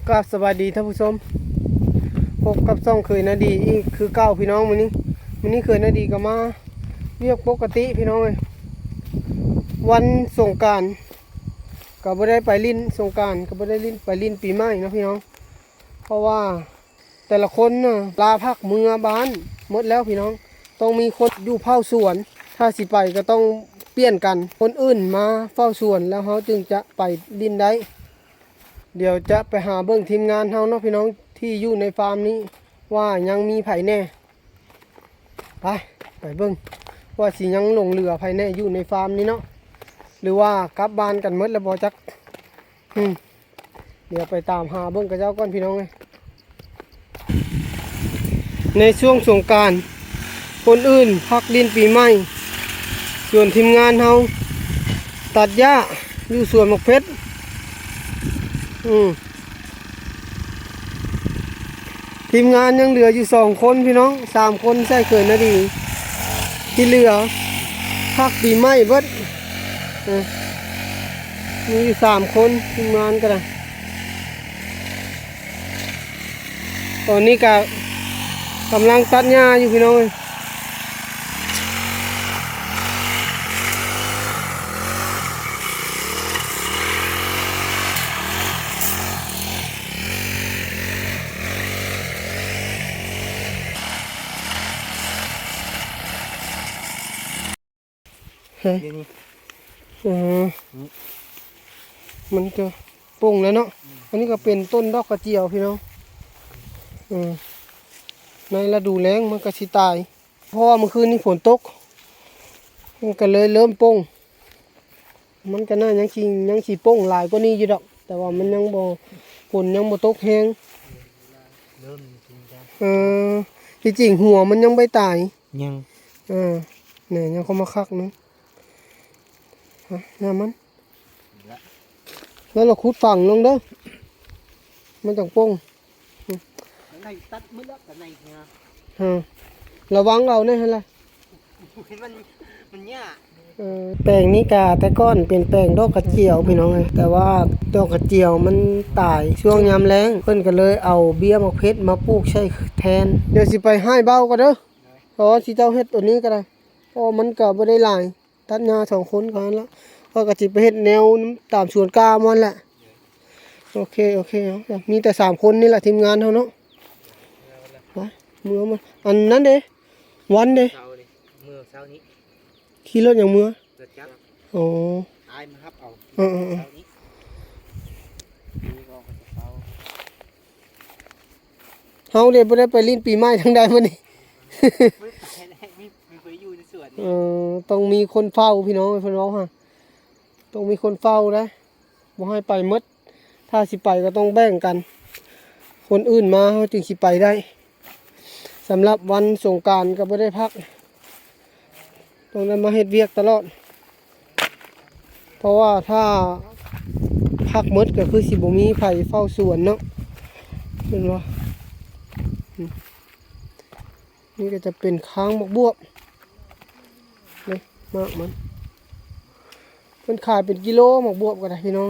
ກາບສະບາຍດີທ່ານຜູ້ຊົມ, ພົບກັບຊ່ອງເຂີຍນາດີອີກຄືເກົ່າພີ່ນ້ອງ. ມື້ນີ້ ມື້ນີ້ເຂີຍນາດີກໍມາວຽກປົກກະຕິພີ່ນ້ອງເອີຍ. ວັນສົງການກໍບໍ່ໄດ້ໄປຫຼິ້ນສົງການ, ກໍບໍ່ໄດ້ຫຼິ້ນ ໄປຫຼິ້ນປີໃໝ່ເນາະພີ່ນ້ອງ, ເພາະວ່າ ແຕ່ລະຄົນນະ ລາພັກເມືອບ້ານໝົດແລ້ວພີ່ນ້ອງ. ຕ້ອງມີຄົນຢູ່ເຝົ້າສວນ, ຖ້າຊິໄປກໍຕ້ອງປ່ຽນກັນ, ຄົນອື່ນມາເຝົ້າສວນ ແລ້ວເຮົາຈຶ່ງຈະໄປຫຼິ້ນໄດ້. ດຽວຈະໄປຫາເບິ່ງທີມງານເຮົາເນາະພີ່ນ້ອງ ທີ່ຢູ່ໃນຟາມນີ້ ວ່າຍັງມີໃຜແດ່. ໄປ ໄປເບິ່ງວ່າຊິຍັງຫຼົງເຫຼືອໃຜແດ່ຢູ່ໃນຟາມນີ້ເນາະ, ຫຼືວ່າກັບບ້ານກັນໝົດແລ້ວບໍ່ຈັກ. ອືມ ດຽວໄປຕາມຫາເບິ່ງເຂົາເຈົ້າກ່ອນພີ່ນ້ອງເອີຍ. ໃນຊ່ວງສົງການ ຄົນອື່ນພັກຫຼິ້ນປີໃໝ່, ສ່ວນທີມງານເຮົາຕັດຫຍ້າຢູ່ສວນໝາກເພັດ. ອືມ ທີມງານຍັງເຫຼືອຢູ່ສອງຄົນພີ່ນ້ອງ, ສາມຄົນໃສ່ເຂີຍນາດີ, ທີ່ເຫຼືອພັກປີໃໝ່ເບິດ. ເອີ ມີຢູ່ສາມຄົນທີມງານກໍໄດ້. ຕອນນີ້ກໍກຳລັງຕັດຫຍ້າຢູ່ພີ່ນ້ອງເອີຍ. ຮະ ດຽວນີ້ ເອີ ອືມ ມັນກໍປົ່ງແລ້ວເນາະ. ອືມ ອັນນີ້ກໍເປັນຕົ້ນດອກກະຈຽວພີ່ນ້ອງ. ເອີ ໃນລະດູແລ້ງມັນກໍຊິຕາຍ ເພາະວ່າມື້ຄືນນີ້ຝົນຕົກ ມັນກໍເລີຍເລີ່ມປົ່ງ. ມັນກໍໜ້າຍັງຊິ ຍັງຊິປົ່ງຫຼາຍກວ່ານີ້ຢູ່ດອກ, ແຕ່ວ່າມັນຍັງບໍ່ ຝົນຍັງບໍ່ຕົກແຮງ. ເລີ່ມຈິງຈັງ ເອີ ທີ່ຈິງຫົວມັນຍັງບໍ່ຕາຍ. ຍັງ ເອີ ແໜ່ ຍັງເຂົ້າມາຄັກໜຶ່ງ. ຮະ ຢ່າມັນ ແລ້ວລະຂຸດຝັງລົງເດີ ມັນຈັ່ງປົ່ງ. ໄດ້ຕັດໝົດແລ້ວ ກະໄນເຮືອ ຮະ ລະວັງເອົາແນ່ຫັ້ນລະ. ມັນ ມັນຍາກ. ເອີ ແປງນີ້ກະແຕ່ກ່ອນເປັນແປງດອກກະຈຽວພີ່ນ້ອງເອີຍ, ແຕ່ວ່າດອກກະຈຽວມັນຕາຍຊ່ວງຍາມແລ້ງ, ເພິ່ນກໍເລີຍເອົາເບ້ຍໝາກເພັດມາປູກໃສ່ແທນ. ດຽວຊິໄປຮ້າຍເບົາກ່ອນເດີ, ເພາະວ່າຊິເຈົ້າເຮັດໂຕນີ້ກໍໄດ້ ເພາະວ່າມັນກໍບໍ່ໄດ້ຫຼາຍ. ຕັດຫຍ້າສອງຄົນກໍຫັ້ນລະ, ຂ້ອຍກໍຊິໄປເຮັດແນວຕາມສວນກ້າມັນແຫຼະ. ໂອເຄ ໂອເຄ ເອົາ ມີແຕ່ສາມຄົນນີ້ລະທີມງານເຮົາເນາະ. ໄປ ເມືອມັນ ອັນນັ້ນເດ ວັນເດ ເຊົ້ານີ້ ເມືອເຊົ້ານີ້ ຂີ່ລົດຫຍັງເມືອ? ລົດຈັກ. ອໍ ອ້າຍມາຮັບເອົາ. ເອີໆໆ ເຊົ້ານີ້ ເຮົາເດບໍ່ໄດ້ໄປຫຼິ້ນປີໃໝ່ທາງໃດມື້ນີ້. ມີ ມີ ມີ ຢູ່ໃນສວນນີ້ ເອີ ຕ້ອງມີຄົນເຝົ້າພີ່ນ້ອງ, ເພິ່ນເວົ້າຫາ ຕ້ອງມີຄົນເຝົ້າເດ້ ບໍ່ໃຫ້ໄປໝົດ. ຖ້າຊິໄປກໍຕ້ອງແບ່ງກັນ, ຄົນອື່ນມາເຮົາຈຶ່ງຊິໄປໄດ້. ສຳລັບວັນສົງການກໍບໍ່ໄດ້ພັກ, ຕ້ອງໄດ້ມາເຮັດວຽກຕະຫຼອດ. ເພາະວ່າຖ້າພັກໝົດກໍຄືຊິບໍ່ມີໃຜເຝົ້າສວນເນາະ ແມ່ນບໍ່? ອືມ ນີ້ກໍຈະເປັນຄາງໝາກບວບ ນີ້ ໝາກມັນ ເພິ່ນຂາຍເປັນກິໂລໝາກບວບກໍໄດ້ພີ່ນ້ອງ.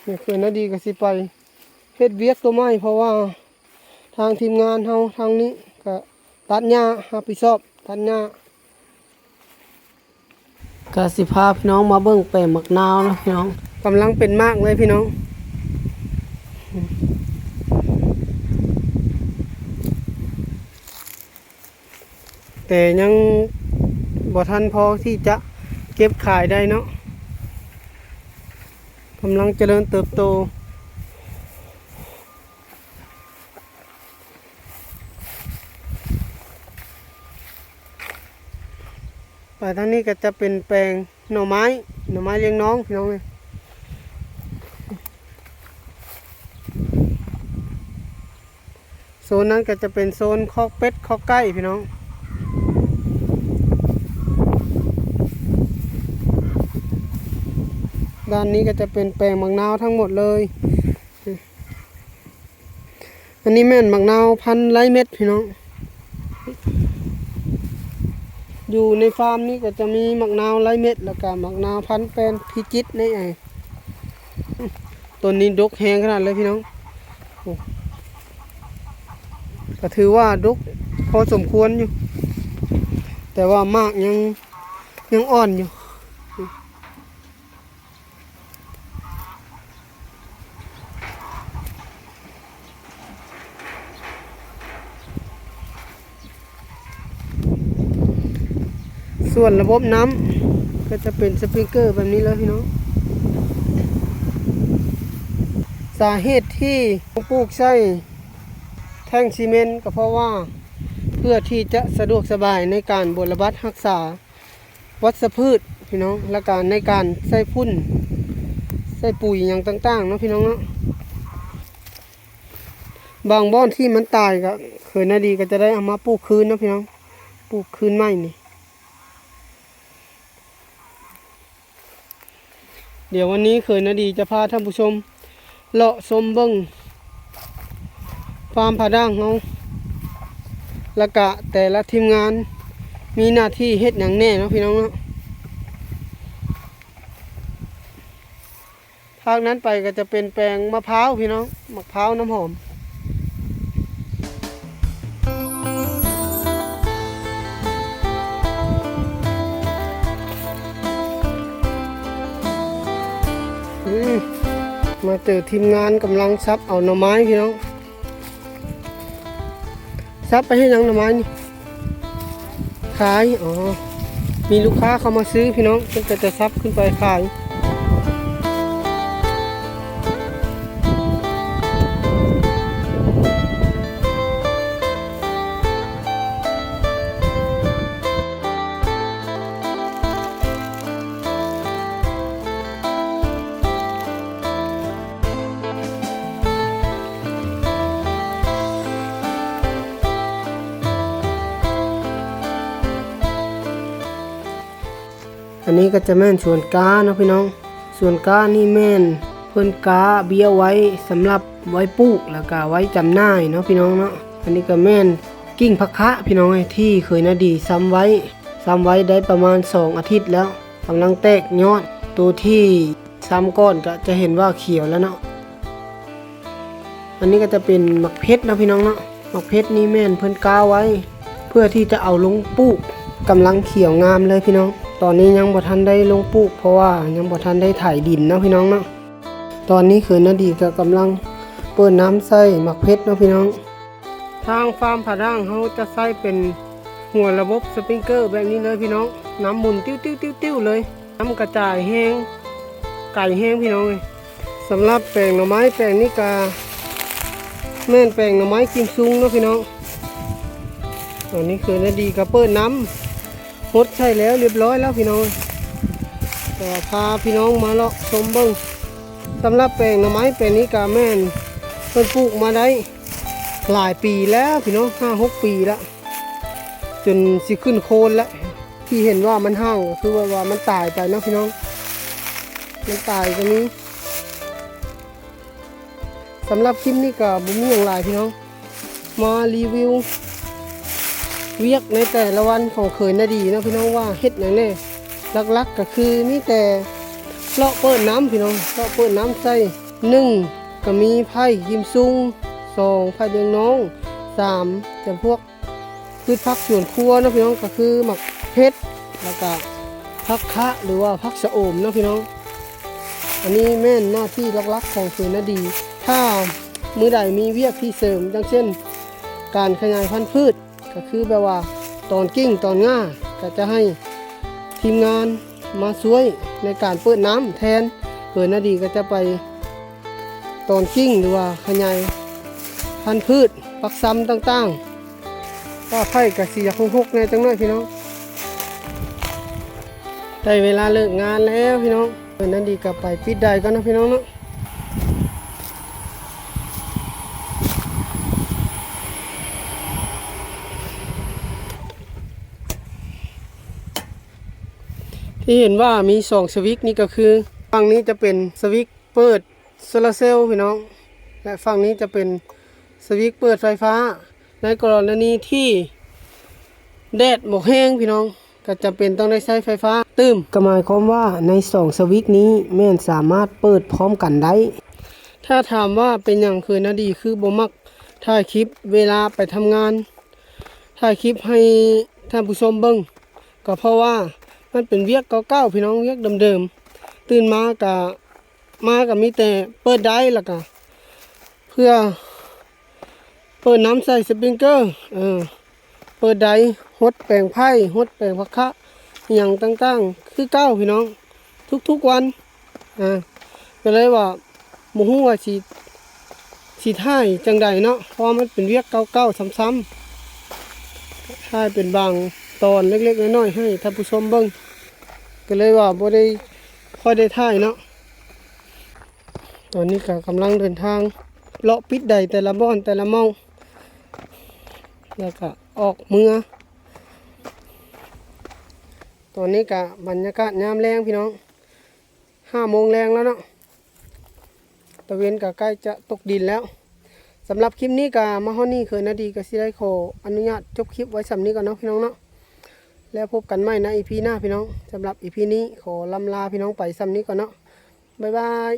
ນີ້ຄືນາດີກໍຊິໄປເຮັດວຽກຕົວໃໝ່ ເພາະວ່າທາງທີມງານເຮົາທາງນີ້ກໍຕັດຫຍ້າ ຮັບຜິດຊອບຕັດຫຍ້າ. ກະຊິພາພີ່ນ້ອງມາເບິ່ງແປງໝາກນາວເນາະພີ່ນ້ອງ, ກຳລັງເປັນໝາກເລີຍພີ່ນ້ອງ. ແຕ່ຍັງບໍ່ທັນພໍທີ່ຈະເກັບຂາຍໄດ້ເນາະ, ກຳລັງຈະເລີນເຕີບໂຕ. ໄປທາງນີ້ກໍຈະເປັນແປງໜໍ່ໄມ້, ໜໍ່ໄມ້ລ້ຽງນ້ອງພີ່ນ້ອງເອີຍ. ໂຊນນັ້ນກໍຈະເປັນໂຊນຄອກເປັດຄອກໄກ່ພີ່ນ້ອງ. ດ້ານນີ້ກໍຈະເປັນແປງໝາກນາວທັງໝົດເລີຍ. ອັນນີ້ແມ່ນໝາກນາວພັນໄລເມັດພີ່ນ້ອງ, ຢູ່ໃນຟາມນີ້ກໍຈະມີໝາກນາວໄຮ້ເມັດ ແລ້ວກໍໝາກນາວພັນແປນພິຈິດໃນໄອ ຕົ້ນນີ້ດົກແຮງຂະໜາດເລີຍພີ່ນ້ອງ. ໂອ້ ກໍຖືວ່າດົກພໍສົມຄວນຢູ່ ແຕ່ວ່າໝາກຍັງ ຍັງອ່ອນຢູ່. ສ່ວນລະບົບນ້ຳກໍຈະເປັນສະປຣິງເກີແບບນີ້ເລີຍພີ່ນ້ອງ. ສາເຫດທີ່ປູກໃສ່ແທ່ງຊີເມັນ ກໍເພາະວ່າ ເພື່ອທີ່ຈະສະດວກສະບາຍໃນການບົວລະບັດຮັກສາ ວັດຊະພືດພີ່ນ້ອງ ແລ້ວກະໃນການໃສ່ຝຸ່ນ ໃສ່ປຸຍຫຍັງຕ່າງໆເນາະພີ່ນ້ອງເນາະ. ບາງບ່ອນທີ່ມັນຕາຍກະເຂີນນາດີກໍຈະໄດ້ເອົາມາປູກຄືນເນາະພີ່ນ້ອງ ປູກຄືນໃໝ່ນີ້. ດຽວວັນນີ້ເຂີນນາດີຈະພາທ່ານຜູ້ຊົມເລາະຊົມເບິ່ງຟາມຜາດ່າງເຮົາ ແລ້ວກະແຕ່ລະທີມງານມີໜ້າທີ່ເຮັດຫຍັງແດ່ເນາະພີ່ນ້ອງເນາະ. ທາງນັ້ນໄປກໍຈະເປັນແປງມະພ້າວພີ່ນ້ອງ ໝາກພ້າວນ້ຳຫອມ. ອືມ ມາເຈີທີມງານກຳລັງສັບເອົາໜໍ່ໄມ້ພີ່ນ້ອງ. ສັບໄປເຮັດຫຍັງໜໍ່ໄມ້ນີ້? ຂາຍ. ອໍ ມີລູກຄ້າເຂົ້າມາຊື້ພີ່ນ້ອງ ເພິ່ນກໍຈະສັບຂຶ້ນໄປຂາຍ. ອັນນີ້ກໍຈະແມ່ນສວນກ້າເນາະພີ່ນ້ອງ. ສວນກ້ານີ້ແມ່ນເພິ່ນກ້າເບ້ຍໄວ້ສຳລັບໄວ້ປູກ ແລ້ວກະໄວ້ຈຳໜ່າຍເນາະພີ່ນ້ອງເນາະ. ອັນນີ້ກໍແມ່ນກິ່ງຜັກຄະພີ່ນ້ອງເອີຍ ທີ່ເຂີນນາດີຊຳໄວ້ ຊຳໄວ້ໄດ້ປະມານສອງອາທິດແລ້ວ ກຳລັງແຕກຍອດ. ໂຕທີ່ຊຳກ່ອນກໍຈະເຫັນວ່າຂຽວແລ້ວເນາະ. ອັນນີ້ກໍຈະເປັນໝາກເພັດເນາະພີ່ນ້ອງເນາະ. ໝາກເພັດນີ້ແມ່ນເພິ່ນກ້າໄວ້ ເພື່ອທີ່ຈະເອົາລົງປູກ ກຳລັງຂຽວງາມເລີຍພີ່ນ້ອງ. ຕອນນີ້ຍັງບໍ່ທັນໄດ້ລົງປູກ ເພາະວ່າຍັງບໍ່ທັນໄດ້ໄຖດິນເນາະພີ່ນ້ອງເນາະ. ຕອນນີ້ເຂີນນາດີກໍກຳລັງເປີດນ້ຳໃສ່ໝາກເພັດເນາະພີ່ນ້ອງ. ທາງຟາມຜາດ່າງເຮົາຈະໃຊ້ເປັນຫົວລະບົບສະປຣິງເກີແບບນີ້ເລີຍພີ່ນ້ອງ. ນ້ຳໝູນຕິ້ວໆໆໆເລີຍ. ນ້ຳກະຈາຍແຮງ ໄກແຮງພີ່ນ້ອງເອີຍ. ສຳລັບແປງໜໍ່ໄມ້ແປງນີ້ກະແມ່ນແປງໜໍ່ໄມ້ກິມຊຸງເນາະພີ່ນ້ອງ. ຕອນນີ້ເຂີນນາດີກະເປີດນ້ຳຫົດໃສ່ແລ້ວລຽບຮ້ອຍແລ້ວພີ່ນ້ອງ. ກໍພາພີ່ນ້ອງມາເລາະຊົມເບິ່ງ. ສຳລັບແປງໜໍ່ໄມ້ແປງນີ້ກະແມ່ນເພິ່ນປູກມາໄດ້ຫຼາຍປີແລ້ວພີ່ນ້ອງ ຫ້າຫົກປີລະ ຈົນຊິຂຶ້ນໂຄນລະ. ທີ່ເຫັນວ່າມັນຫ່າງກໍຄືວ່າ ວ່າມັນຕາຍໄປເນາະພີ່ນ້ອງ ມັນຕາຍກໍມີ. ສຳລັບຄລິບນີ້ກໍບໍ່ມີຫຍັງຫຼາຍພີ່ນ້ອງ ມາຣີວິວວຽກໃນແຕ່ລະວັນຂອງເຂີນນາດີເນາະພີ່ນ້ອງ ວ່າເຮັດຫຍັງແດ່. ຫຼັກໆກໍຄືມີແຕ່ເລາະເປີດນ້ຳພີ່ນ້ອງ ເລາະເປີດນ້ຳໃສ່. ໜຶ່ງ ກໍມີໄຜ່ກິມຊຸງ, ສອງ ໄຜ່ລຽງນ້ອງ, ສາມ ຈຳພວກ ພືດຜັກສວນຄົວເນາະພີ່ນ້ອງ ກໍຄືໝາກເຜັດ ແລ້ວກະຜັກຄະ ຫຼືວ່າຜັກຊະໂອມເນາະພີ່ນ້ອງ. ອັນນີ້ແມ່ນໜ້າທີ່ຫຼັກໆຂອງເຂີນນາດີ. ຖ້າມື້ໃດມີວຽກທີ່ເສີມ ຢ່າງເຊັ່ນ ການຂະຫຍາຍພັນພືດ ກໍຄືແບບວ່າຕອນກິ່ງຕອນງ່າ ກໍຈະໃຫ້ທີມງານມາຊ່ວຍໃນການເປີດນ້ຳແທນ. ເຂີນນາດີກໍຈະໄປ ຕອນກິ່ງ ຫຼືວ່າຂະຫຍາຍພັນພືດ ຜັກຊຳຕ່າງໆ. ວ່າໄຜ່ກະຊິຢາກຮົກໆແດ່ຈັກໜ້ອຍພີ່ນ້ອງ. ໄດ້ເວລາເລີກງານແລ້ວພີ່ນ້ອງ. ເອີ ນັ້ນດີກະໄປປິດໄດກ່ອນເນາະພີ່ນ້ອງເນາະ. ທີ່ເຫັນວ່າມີສອງສະວິກນີ້ກໍຄື ຝັ່ງນີ້ຈະເປັນສະວິກ ເປີດໂຊລາເຊວພີ່ນ້ອງ ແລະ ຝັ່ງນີ້ຈະເປັນສະວິກເປີດໄຟຟ້າ. ໃນກໍລະນີທີ່ແດດບໍ່ແຮງພີ່ນ້ອງ ກໍຈຳເປັນຕ້ອງໄດ້ໃຊ້ໄຟຟ້າຕື່ມ. ກໍໝາຍຄວາມວ່າໃນສອງສະວິດນີ້ແມ່ນສາມາດເປີດພ້ອມກັນໄດ້. ຖ້າຖາມວ່າເປັນຫຍັງເຂີນນາດີຄືບໍ່ມັກຖ່າຍຄລິບເວລາໄປທຳງານ ຖ່າຍຄລິບໃຫ້ທ່ານຜູ້ຊົມເບິ່ງ ກໍເພາະວ່າມັນເປັນວຽກເກົ່າໆ ພີ່ນ້ອງ, ວຽກເດີມໆ. ຕື່ນມາກະ ມາກໍມີແຕ່ເປີດໄດ ແລ້ວກໍເພື່ອເປີດນ້ຳໃສ່ສະປຣິງເກີ ເອີ ເປີດໄດ ຫົດແປງໄຜ່ ຫົດແປງຜັກຄະ ອີ່ຫຍັງຕ່າງໆ ຄືເກົ່າ ພີ່ນ້ອງ, ທຸກໆວັນ. ອ່າ ກໍເລີຍວ່າບໍ່ຮູ້ວ່າຊິ ຊິຖ່າຍຈັ່ງໃດເນາະ ເພາະວ່າມັນເປັນວຽກເກົ່າໆ ຊ້ຳໆ ຖ່າຍເປັນບາງຕອນເລັກໆນ້ອຍໆ ໃຫ້ທ່ານຜູ້ຊົມເບິ່ງ ກໍເລີຍວ່າບໍ່ໄດ້ຄ່ອຍໄດ້ຖ່າຍເນາະ. ຕອນນີ້ກໍກຳລັງເດີນທາງເລາະປິດໄດແຕ່ລະບ່ອນແຕ່ລະໝ່ອງ ແລ້ວກໍອອກເມືອ. ຕອນນີ້ກໍບັນຍາກາດຍາມແລງ ພີ່ນ້ອງ, ຫ້າໂມງແລງແລ້ວເນາະ, ຕາເວັນກໍໃກ້ຈະຕົກດິນແລ້ວ. ສຳລັບຄລິບນີ້ກໍມາຮອດນີ້ ເຂີນນາດີກໍຊິໄດ້ຂໍອະນຸຍາດຈົບຄລິບໄວ້ສ່ຳນີ້ກ່ອນເນາະ ພີ່ນ້ອງເນາະ, ແລ້ວພົບກັນໃໝ່ໃນອີພີໜ້າ ພີ່ນ້ອງ. ສຳລັບອີພີນີ້ຂໍລ່ຳລາພີ່ນ້ອງໄປສ່ຳນີ້ກ່ອນເນາະ, ບາຍບາຍ.